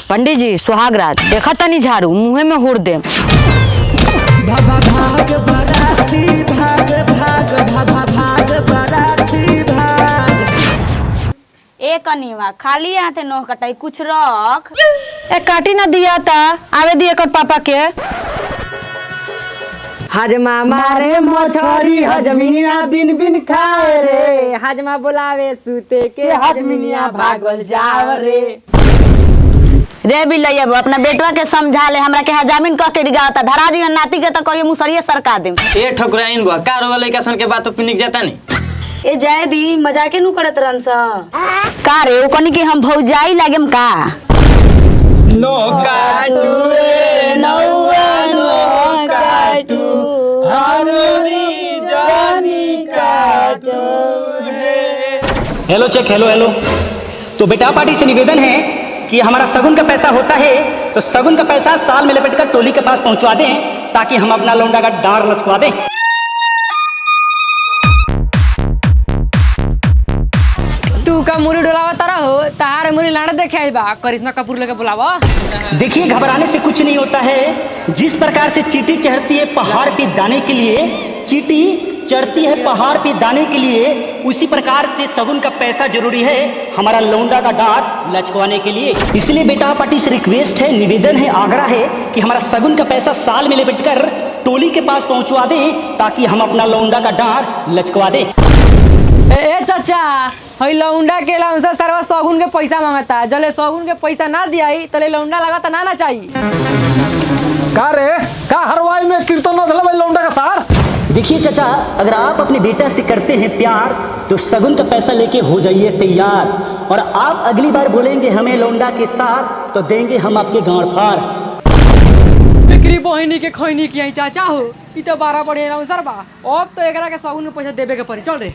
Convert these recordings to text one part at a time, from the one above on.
पंडित जी सुहाग रात देखा तनी झाड़ू मुँहे में हुर दे। ए कनिवा खाली हाथे नोह कटाई कुछ रख। ए काटी ना दिया ता आवे दिए कर पापा के। हजमा मारे मछरी हजमिनिया बिन बिन खाए रे, हजमा बुलावे सूते के हजमिनिया भागल जाव रे। रे बिलैया अपना बेटवा के समझा ले, हमरा के हजामिन कह के रिगावता धरा जी नाती के तो कहियो मुसरिए सरका दे। ए ठकुराइन बा का रोवा लइका सन के बात पे निक जाता नहीं। ए जाए दी मजाके नु करत रहन सा। का रे ओ कनी के हम भौजाई लागेम का? नो काटू रे नौआ नो काटू हरुनी जानी काटू हे। Hello check hello hello. तो बेटा पार्टी से निवेदन है कि हमारा शगुन का पैसा होता है तो शगुन का पैसा साल में लपेट कर टोली के पास पहुंचवा दें ताकि हम अपना लौंडा का डार लचकवा दें। तू का मुरी डोलावा तारा हो तार मुरी लाड़ देखे आई बा करिश्मा कपूर लेके बुलावा। देखिए घबराने से कुछ नहीं होता है। जिस प्रकार से चींटी चढ़ती है पहाड़ पे दाने के लिए, चींटी चढ़ती है पहाड़ पे दाने के लिए, उसी प्रकार से शगुन का पैसा जरूरी है हमारा लौंडा का डांट लचकवाने के लिए। इसलिए बेटा पार्टी से रिक्वेस्ट है, निवेदन है, आग्रह है कि हमारा शगुन का पैसा साल में लपेट कर टोली के पास पहुंचवा दें ताकि हम अपना लौंडा का डांट लचकवा दें। ए चाचा हई लौंडा के लौंसा सरवा शगुन के पैसा मांगता, जले शगुन के पैसा ना दियाई तले लौंडा लगाता ना ना चाहिए। का रे का हरवाई में कीर्तन न धला भाई लौंडा का सार। देखिए चाचा अगर आप अपने बेटा से करते हैं प्यार तो शगुन का पैसा लेके हो जाइए तैयार, और आप अगली बार बोलेंगे हमें लौंडा के साथ तो देंगे हम आपके गांड फाड़। बिक्री बहिनी के खैनी की चाचा हो इ तो बारह बढ़िया लौंसर बा, अब तो एकरा के शगुन के पैसा देबे के पड़ी। चल रे।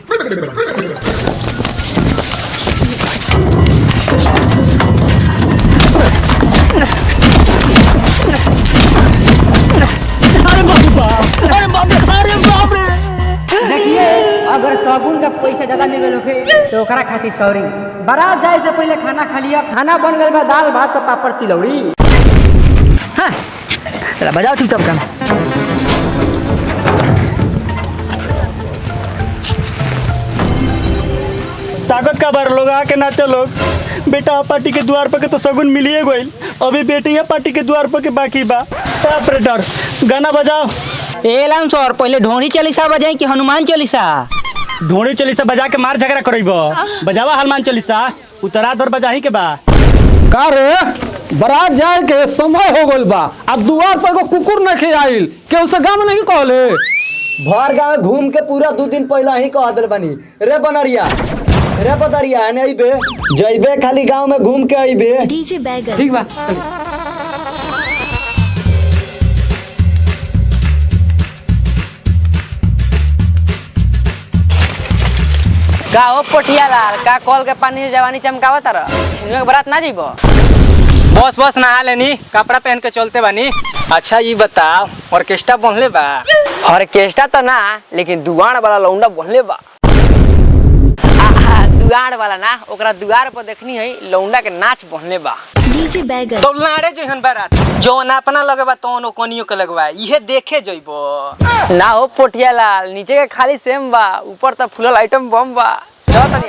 अरे बाप रे, अरे बाप रे। देखिए अगर शगुन का पैसा ज्यादा मिल होखे तो ओकरा खातिर सॉरी। बारात जाए से पहले खाना खा लिया, खाना बन गइल बा दाल भात और पापड़ तिलौड़ी। हाँ चला बजाओ चुपचाप गाना। ताकत का बार लोग आके नाचा लोग। बेटा पार्टी के द्वार पर के तो शगुन मिलिए गइल, अभी बेटिया पार्टी के द्वार पर के बाकी बा। ऑपरेटर गाना बजाओ। ए लाम सर पहले ढोणी चालीसा बजाई कि हनुमान चालीसा? ढोणी चालीसा बजा के मार झगड़ा करइबो, बजावा हनुमान चालीसा उतरा दर बजाही के बा। का रे बारात जाए के समय हो गइल बा, अब दुआर पर एगो कुकुर नहीं आइल, केहू से गाँव नहीं कहले? भर गाँव घूम के पूरा 2 दिन पहले ही कह दिल बनी रे बनरिया रे बदरिया एने अइबे जइबे खाली गांव में घूम के अइबे। डीजे बैगन ठीक बा चल। का हो पोटिया लाल का कल के पानी से जवानी चमकावत रह, छिनुआ के बारात ना जइबो? बस बस नहा लेनी कपड़ा पहन के चलते बानी। अच्छा ये बताओ ऑर्केस्ट्रा बनले बा? ऑर्केस्ट्रा तो ना लेकिन दुआर वाला लौंडा बनले बा। दुआर वाला ना ओकरा दुआर पर देखनी है लौंडा के नाच बनले बा। डीजे बैगन तो लाड़े जइहन बारात जौन अपना लगबा तौन ओकनियो के लगबा, इहे देखे जइबो ना हो पोटिया लाल नीचे के खाली सेम बा ऊपर तो फुलल आइटम बम बा। चल तनी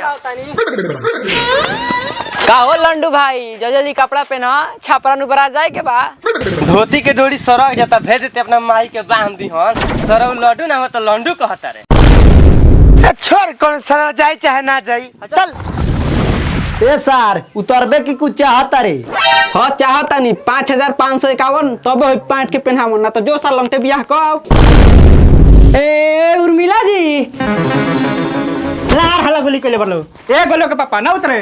का हो लंडू भाई जल्दी जल्दी कपड़ा पहना छापरा नु बारात जाए के बा। धोती के डोरी सरक जाता भेज देते अपना माई के बांध दीहन, सरौ लड्डू ना हो तो लंडू कहता रे। छोड़ कौन सरौ जाए चाहे ना जाई चल। ए सार उतरबे की कुछ चाहता रे? हाँ चाहता नहीं 5551 तब होई पाँच के पहनावो ना तो जो साल लंगटे बियाह कब। ए उर्मिला जी लार हला गोली कइले बरलो ए गोलो के पापा ना उतरे।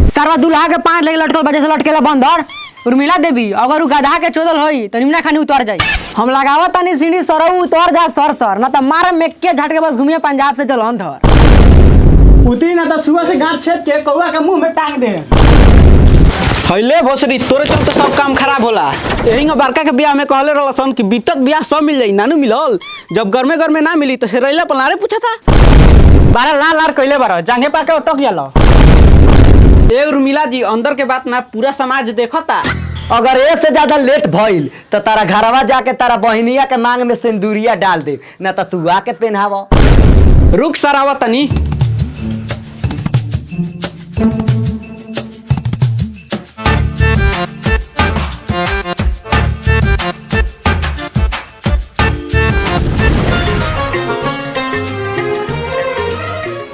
सरवा दुल्हा के पाँच लेके लटकल बजे से लटकेला बंदर। उर्मिला देवी अगर उ गधा के चोदल होई तो निमना खानी उतर जाई। हम लगावा तानी सीढ़ी सरऊ उतर जा सर सर ना त मारे मेके झटके बस घूमिए पंजाब से जलंधर। उतरी ना तो सुबह से गांठ छेद के कौआ के मुंह में टांग दे। हइले भोसरी तोरे चलते सब काम खराब होला। एही बड़का के बियाह में कहले रहलन कि बीतत बियाह सब मिल जाई, नानू मिलल। जब गर्मे गर्मे ना मिली तो सेरैला पलारे पूछा था। बारह लाल लाल कइले बारह जांघे पाके अटक गेल। ए उर्मिला जी, अंदर के बात ना पूरा समाज देखता। अगर ए से ज्यादा लेट भइल तो तारा घरवा जाके तारा बहिनिया के मांग में सिंदूरिया डाल दे, ना तो तू आके पहनावा। रुक सर, आवा तनी।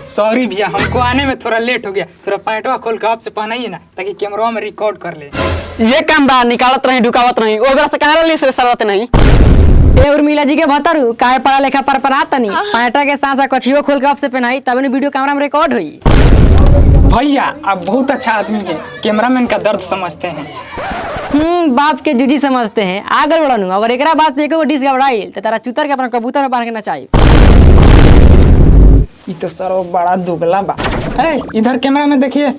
सॉरी भैया, हमको आने में थोड़ा लेट हो गया। थोड़ा पैंटवा खोल के आपसे पहनाइए ना, ताकि कैमरा में रिकॉर्ड कर ले। ये काम बा, निकालत रही ढुकावत रही, ओ बेरा से कहाँ रहली से सरवत नहीं। ए उर्मिला जी के भतरू काहे पढ़ा लेखा पर परा तनी, पैंटा के साथ साथ कछियो खोल के आपसे पहनाई तब वीडियो कैमरा में रिकॉर्ड हुई। भैया आप बहुत अच्छा आदमी है, कैमरामैन का दर्द समझते हैं। बाप के जूजी समझते हैं। आगे बढ़नु, अगर एकरा बात से एको डिश घबराइल तो तारा चूतर के अपना कबूतर में बांध के नचाई। ये तो सर वो बड़ा दुगला बा। ए, इधर कैमरा में देखिए।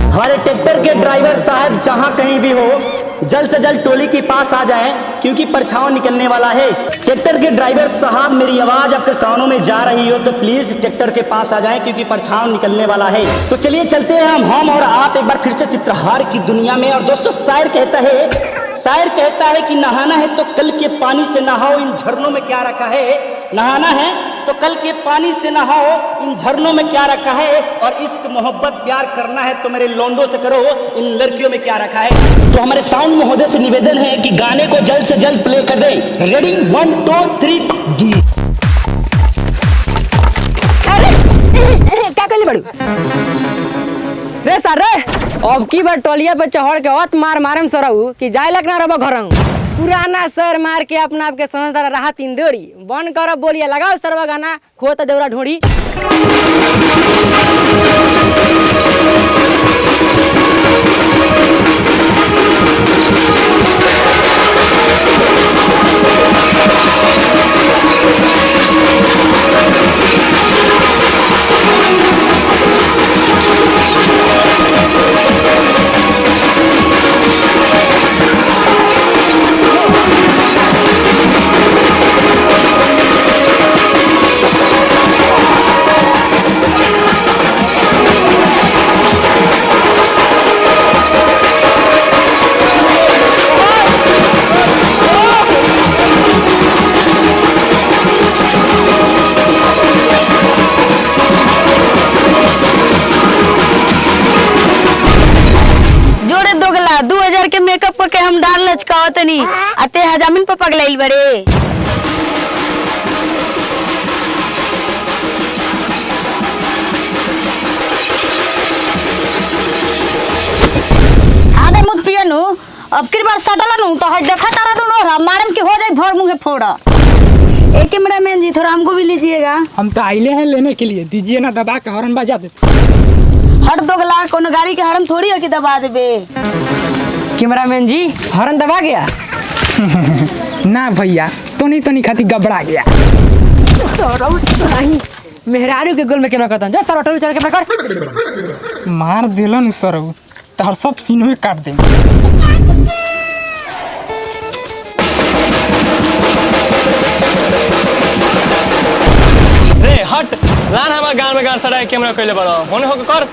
हमारे ट्रैक्टर के ड्राइवर साहब जहां कहीं भी हो, जल्द से जल्द टोली के पास आ जाएं, क्योंकि परछाव निकलने वाला है। ट्रैक्टर के ड्राइवर साहब, मेरी आवाज़ आपके कानों में जा रही हो तो प्लीज़ ट्रैक्टर के पास आ जाएं, क्योंकि परछाव निकलने वाला है। तो चलिए चलते हैं हम और आप एक बार फिर से चित्रहार की दुनिया में। और दोस्तों शायर कहता है कि नहाना है तो कल के पानी से नहाओ, इन झरनों में क्या रखा है। नहाना है तो कल के पानी से नहाओ, इन झरनों में क्या रखा है। और इश्क मोहब्बत प्यार करना है तो मेरे लौंडों से करो, इन लड़कियों में क्या रखा है। तो हमारे साउंड महोदय से निवेदन है कि गाने को जल्द से जल्द प्ले कर दें। रेडी, 1 2 3 जी। अरे क्या कर बड़ू रे सर रे, अब की बार टोलिया पे चढ़ के औत मार मारम सरऊ कि जाए लग ना रहो घर। पुराना सर मार के अपना आपके समझदार राहत इंदोरी बन कर बोलिए लगाओ सरवा गाना खो तो देवरा ढोड़ी। जोड़े दोगला 2000 के मेकअप करके हम डाल लचकावतनी आ ते हजामिन पर पगलाइल बड़े। आधे मुख पियनु अब की बार सटल नु तो हई देखा तारा नु नो मारम के हो जाई भर मुंह फोड़ा। ए कैमरामैन जी थोड़ा हमको भी लीजिएगा। हम तो आइले हैं लेने के लिए, दीजिए ना दबा के हॉर्न बजा दे। हट दोगला, कोनो गाड़ी के हॉर्न थोड़ी है कि दबा देबे। कैमरामैन जी हॉर्न दबा गया? ना भैया, तो नहीं खाती गबड़ा गया। नहीं मेहरारू के गोल में कैमरा करता जा सर ऑटो चढ़ के पकड़ मार दिलो नु सर, तहर सब सीन हुए काट दे। रे हट लान, हमार गान में गान सड़ाई कैमरा कइले बड़ो होने होके कर।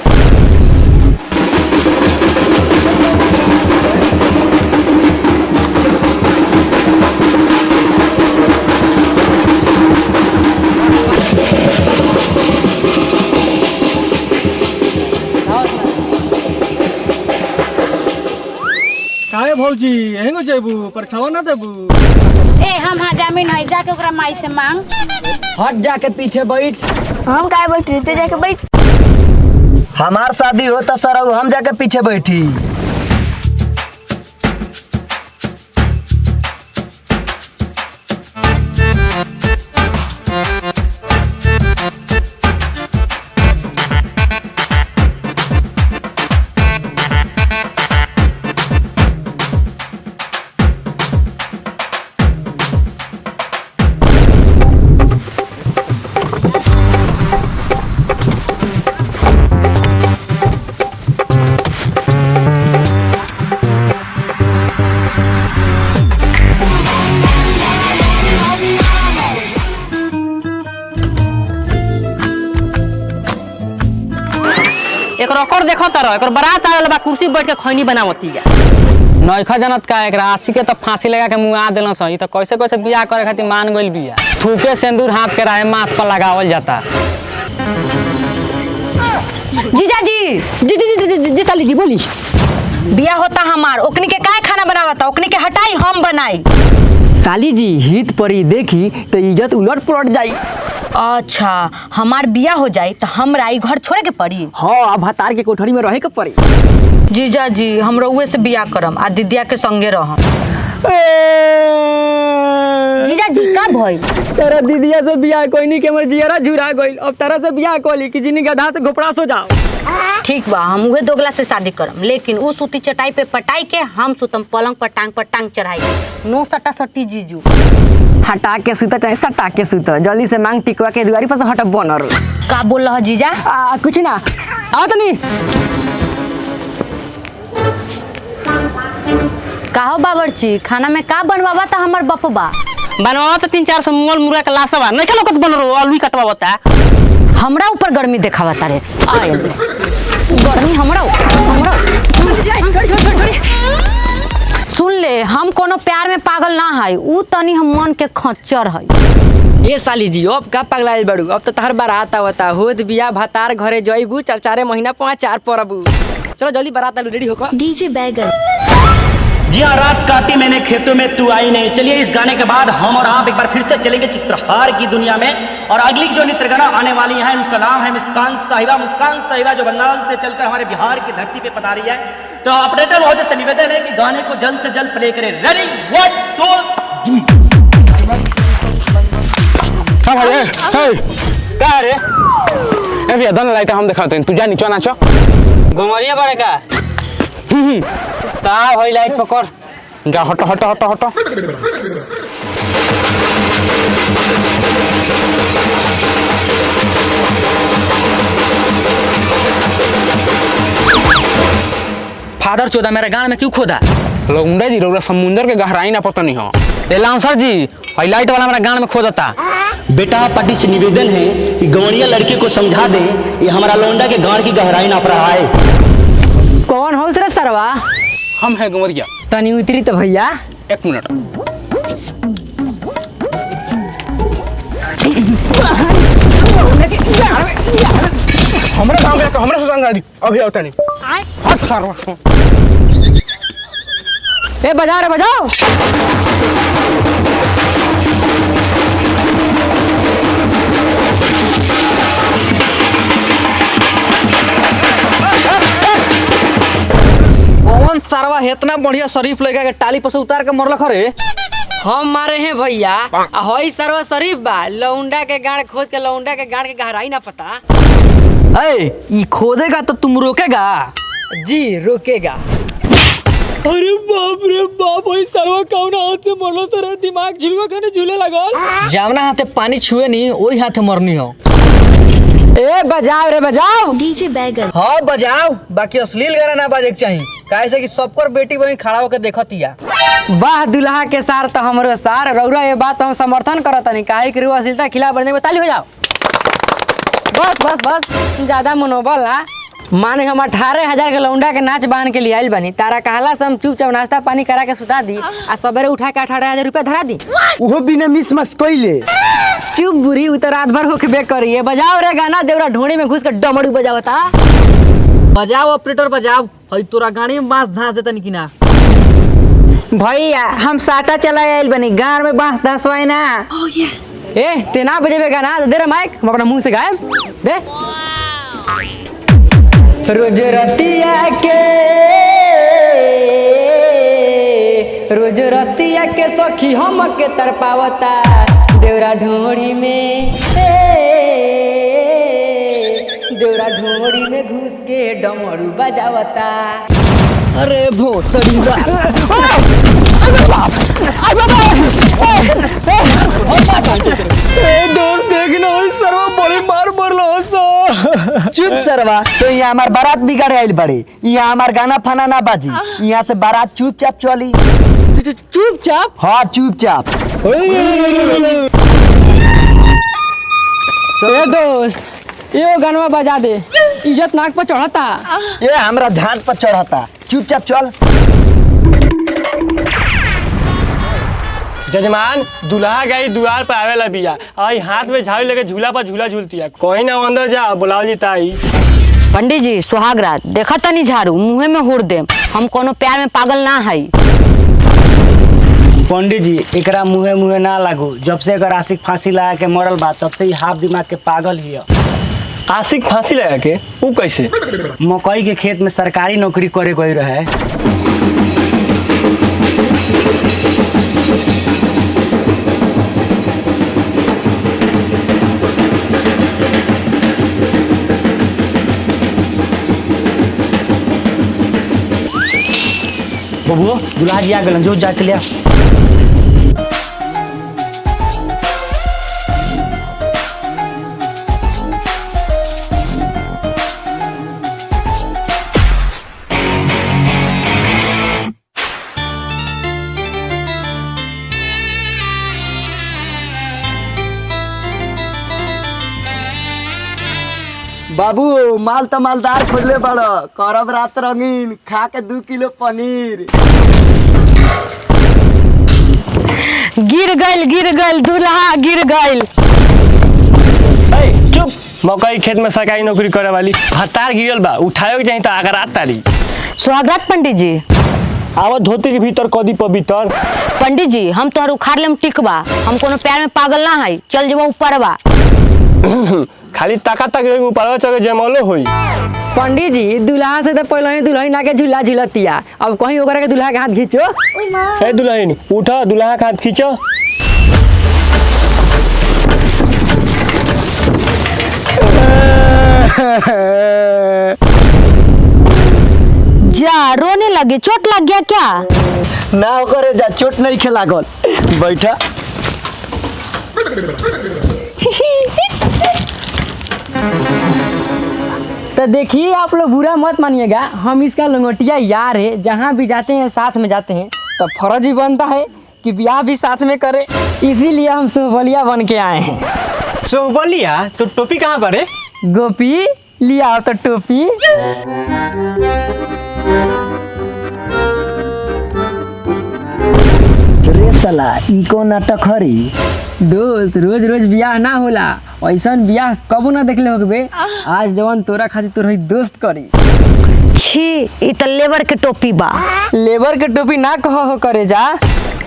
काहे भौजी एंगो जेबू परछावा ना देबू? ए हम हजामिन है, जाके ओकरा माई से मांग। हट जाके पीछे बैठ। हम काहे बैठ रही, ते जाके बैठ। हमार शादी होता सर हम जाके पीछे बैठी। अकड़ देखत रह, एकर बारात आवेला बा, कुर्सी बैठ के खैनी बनावती जा। नइखा जनत का एकरा आशी के त फांसी लगा के मुआ देलन स। ई त कैसे कैसे बियाह करे खातिर मान गइल बिया। थूके सिंदूर हाथ के राहे माथ पर लगावल जाता। जीजाजी। जी जी जी जी जी साली जी बोली। बियाह होता हमार, ओकनी के काय खाना बनावता, ओकनी के हटाई हम बनाई। साली जी हित परी देखी तो इज्जत उलट पुलट जाई। अच्छा हमार बियाह हो जाई तो हमरा ई घर छोड़े के पड़ी? हाँ, अब हतार के कोठरी में रहे के पड़ी। जीजाजी हम रउए से बियाह करम आ दिदिया के संगे रहम। जीजाजी का भइल? तारा दीदिया से बियाह कोइनी के हमर जियरा झुरा गइल। अब तारा से बियाह कोली कि जिनी गधा से घोपड़ा सो जाओ। ठीक बा, हम उहे दोगला से शादी करम, लेकिन उ सूती चटाई पे पटाई के हम सुतम पलंग पर टांग चढ़ाई के। नो सटा सटी जीजू। हटा के सुता चाहे सटा के सुता, जल्दी से मांग टिकवा के दुआरी पर से हट बनर। का बोल रहा जीजा? कुछ ना, आओ तनी। काहो बावर्ची, खाना में का बनवावा ता हमर बपबा? बनवावा त 3-400 मुंगल मुर्गा के लाशवा नहीं खेलो कत बनरो आलू कटवावा ता। हमरा ऊपर गर्मी देखावा तारे। आए गर्मी हमरा ऊपर, हमरा। सुन ले, हम कोनो प्यार में पागल ना है, उ तनी हम मन के खच्चर है। ये साली जी अब का पगलाइल बड़ू, अब तो तहर बारात आवता, होत बिया भतार घरे जइबू, 4-4 महीना 5-4 परबू। चलो जल्दी बारात आलू रेडी होकर। डीजे बैगन। जी हाँ, रात काटी मैंने खेतों में तू आई नहीं। चलिए इस गाने के बाद हम और आप एक बार फिर से चलेंगे चित्रहार की दुनिया में, और अगली जो नृत्यगाना आने वाली है उसका नाम है मुस्कान साहिबा। मुस्कान साहिबा जो बंगाल से चलकर हमारे बिहार की धरती पे पधारी है। तो ऑपरेटर महोदय से निवेदन है कि गाने को जल्द से जल्द प्ले करें। रेडी 1 2 3। का रे ए भैया दन लाइट हम दिखाते हैं, तू जा नीचे नाचो। गोमरिया बड़े का का होई लाइट पकड़ जा, हटो हटो हटो हटो। फादर चोदा मेरा गान में क्यों खोदा? लौंडा जी रौरा समुंदर के गहराई ना पता नहीं हो। ए लाउंसर जी हई लाइट वाला मेरा गान में खोदता। बेटा पार्टी से निवेदन है कि गवड़िया लड़के को समझा दे, ये हमारा लौंडा के गान की गहराई नाप रहा है। कौन हो रे सरवा? हम है गवरिया। तनी उतरी तो भैया। एक मिनट। हमरा गांव के हमरा से संग अभी आवता नहीं। हट सरवा। ए बजाओ रे बजाओ। कौन सारवा इतना बढ़िया शरीफ लड़का के टाली पर से उतार के मरलक रे? हम मारे हैं भैया, हई सरवा शरीफ बा, लौंडा के गाड़ खोद के लौंडा के गाड़ के गहराई ना पता। ए ई खोदेगा तो तुम रोकेगा? जी रोकेगा। अरे बाप रे बाप, ओई सरवा कौन हाथ से मरलो सर, दिमाग झुलवा कने झूले लगल। जावना हाथे पानी छुए नहीं ओही हाथे मरनी हो। ए बजाओ रे बजाओ। डीजे बैगन। हाँ बजाओ, बाकी अश्लील गाना ना बाजे के चाहिए, काहे से कि सबकर बेटी बहन खड़ा होकर देखतिया। वाह दुल्हा के सार तो हमरो सार, रौरा ये बात हम समर्थन करत नहीं, काहे कि रौरा अश्लीलता खिलाफ बढ़ने में ताली हो जाओ। बस बस बस ज्यादा मनोबल ना माने। हम 18,000 के लौंडा के नाच बांध के लिए आइल बानी, तारा कहला से हम चुपचाप नाश्ता पानी करा के सुता दी आ सवेरे उठा के 18,000 रुपया धरा दी। उहो बिना मिस मस कइले। चुप बुरी, उ तो रात भर होके बेक करी। बजाओ रे गाना, देवरा ढोड़ी में घुस के डमरू बजावता। बजाओ ऑपरेटर बजाओ, हई तोरा गाड़ी में बांस धांस देतनी कि ना? भैया हम साटा चला आइल बनी, गार में बांस धंसवाई ना। Oh yes. ए ते ना बजेबे गाना दे रे माइक, हम अपना मुंह से गाएब दे। रोज रतिया के, रोज रतिया के सखी हम के तरपावता देवरा ढोड़ी में, देवरा ढोड़ी में घुस के डमरू बजावता। अरे भोसड़ी दोस्त देखना सरवा बड़ी मार मरलो। चुप सरवा, तो यहाँ हमार बारात बिगड़ आइल बड़े, यहाँ हमार गाना फाना ना बाजी, यहाँ से बारात चुपचाप चली। चुपचाप? हाँ चुपचाप। ए दोस्त एगो गानवा बजा दे, इज्जत नाक पर चढ़ता। ये हमरा झाट पर चढ़ता, चुपचाप चल। जजमान दुल्हा गई दुआर पर आवेला बिया, आई हाथ में झाड़ू लेके झूला पर झूला झूलती है, कोई ना अंदर जा बुलाओ जी ताई। पंडित जी सुहाग रात देखा तनी झाड़ू मुँहे में हुर दे, हम कोनो प्यार में पागल ना हई। पंडित जी एकरा मुँहे मुँहे ना लागू, जब से एकर आशिक फांसी लगा के मरल बा तब से ही हाफ दिमाग के पागल हिय। आशिक फांसी लगा के ऊ कैसे? मकई के खेत में सरकारी नौकरी करे गई रहे। बबुआ दुल्हा जी आ गलन, जो जाके लिया। बाबू माल तो मालदार खोजले बड़, करब रात रंगीन खा के 2 किलो पनीर। गिर गइल गिर गइल दुल्हा गिर गइल। ए चुप, मकई खेत में सरकारी नौकरी करे वाली हतार गिरल बा, उठायो के चाही त अगर रात तारी। स्वागत पंडित जी। आवा धोती के भीतर कदी पवित्र। पंडित जी हम तोहर उखाड़ लेम टिकबा, हम कोनो प्यार में पागल ना हई, चल जेबो ऊपरवा। खाली ताका तक ऊपर चल जमलो होई। पंडित जी दुल्हा से तो पहले ही दुल्हन आके झूला झूलतिया, अब कहीं ओकरा के दुल्हा के हाथ खींचो। ए दुल्हन उठा, दुल्हा के हाथ खींचो। जा रोने लगे, चोट लग गया क्या? ना ओकरे जा, चोट नहीं खे लागल, बैठा। तो देखिए आप लोग बुरा मत मानिएगा, हम इसका लंगोटिया यार है, जहाँ भी जाते हैं साथ में जाते हैं, तो फर्ज भी बनता है कि ब्याह भी साथ में करे, इसीलिए हम सोहबलिया बन के आए हैं। सोहबलिया? तो टोपी कहाँ पर है? गोपी लिया तो टोपी। रे साला ई कौन नाटक हरी? दोस्त रोज रोज ब्याह ना होला, ऐसा ब्याह कबो ना देखले होबे, आज जवन तोरा खातिर तोर दोस्त करी। छी ई त लेबर के टोपी बा। लेबर के टोपी ना कहो हो करे जा,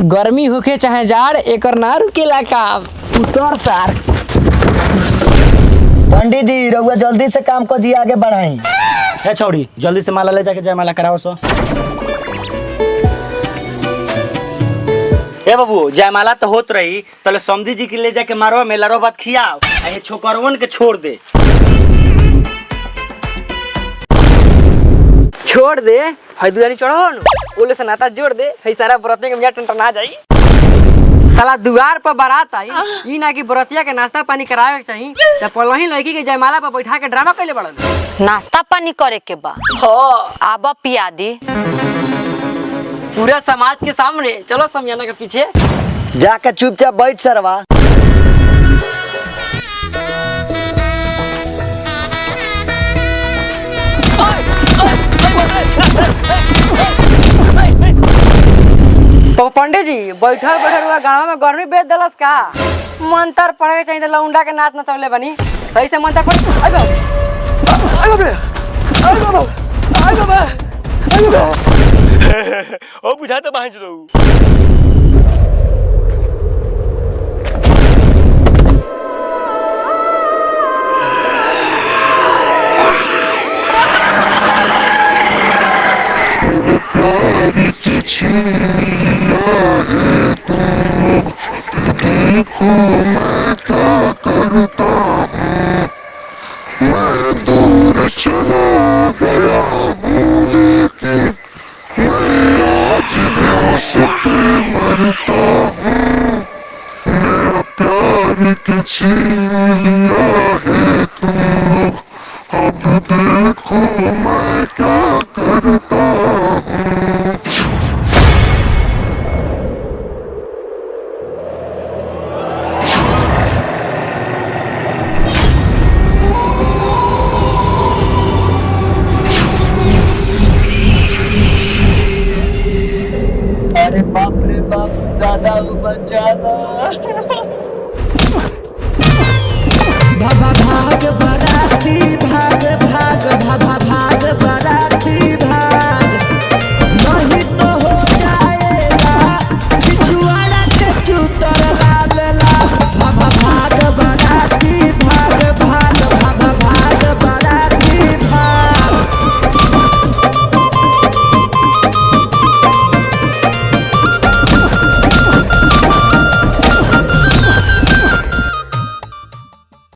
गर्मी होखे चाहे जाड़ एकर ना रुकेला काम। उतर सार। पंडित जी रउआ जल्दी से काम को जी आगे बढ़ाई। हे छौड़ी जल्दी से माला ले जाके जयमाला कराओ सो। ए बाबू जयमाला तो होत रही, तले समधी जी के ले जाके मारवा में लड़ो बात खियाओ, ए छोकरवन के छोड़ दे। छोड़ दे हई दुजानी चढ़ो नु, ओले से नाता जोड़ दे, हई सारा बरतिया के मजा टनटना जाई। साला दुआर पर बारात आई, ई ना कि बरतिया के नाश्ता पानी करावे के चाही, त पलही लड़की के जयमाला पर बैठा के ड्रामा कइले बड़न। नाश्ता पानी करे के बा हो, आबा पिया दी पूरा समाज के सामने। चलो समियाना के पीछे जाके चुपचाप बैठ सरवा। तो पंडित जी बैठल बैठल हुआ गाँव में गर्मी बेच दलस का, मंत्र पढ़े के चाहिए तो लौंडा के नाच नचौले बनी, सही से मंत्र पढ़। अरे बाप रे, अरे बाप, अरे बाप, अरे बाप। ओ बुझा तो बांझ दो। मैं दूर चला गया हूँ लेकिन मैं आज भी उस पे मरता हूँ। मेरा प्यार के छीन लिया है तुम लोग, अब देखो मैं क्या करता हूँ।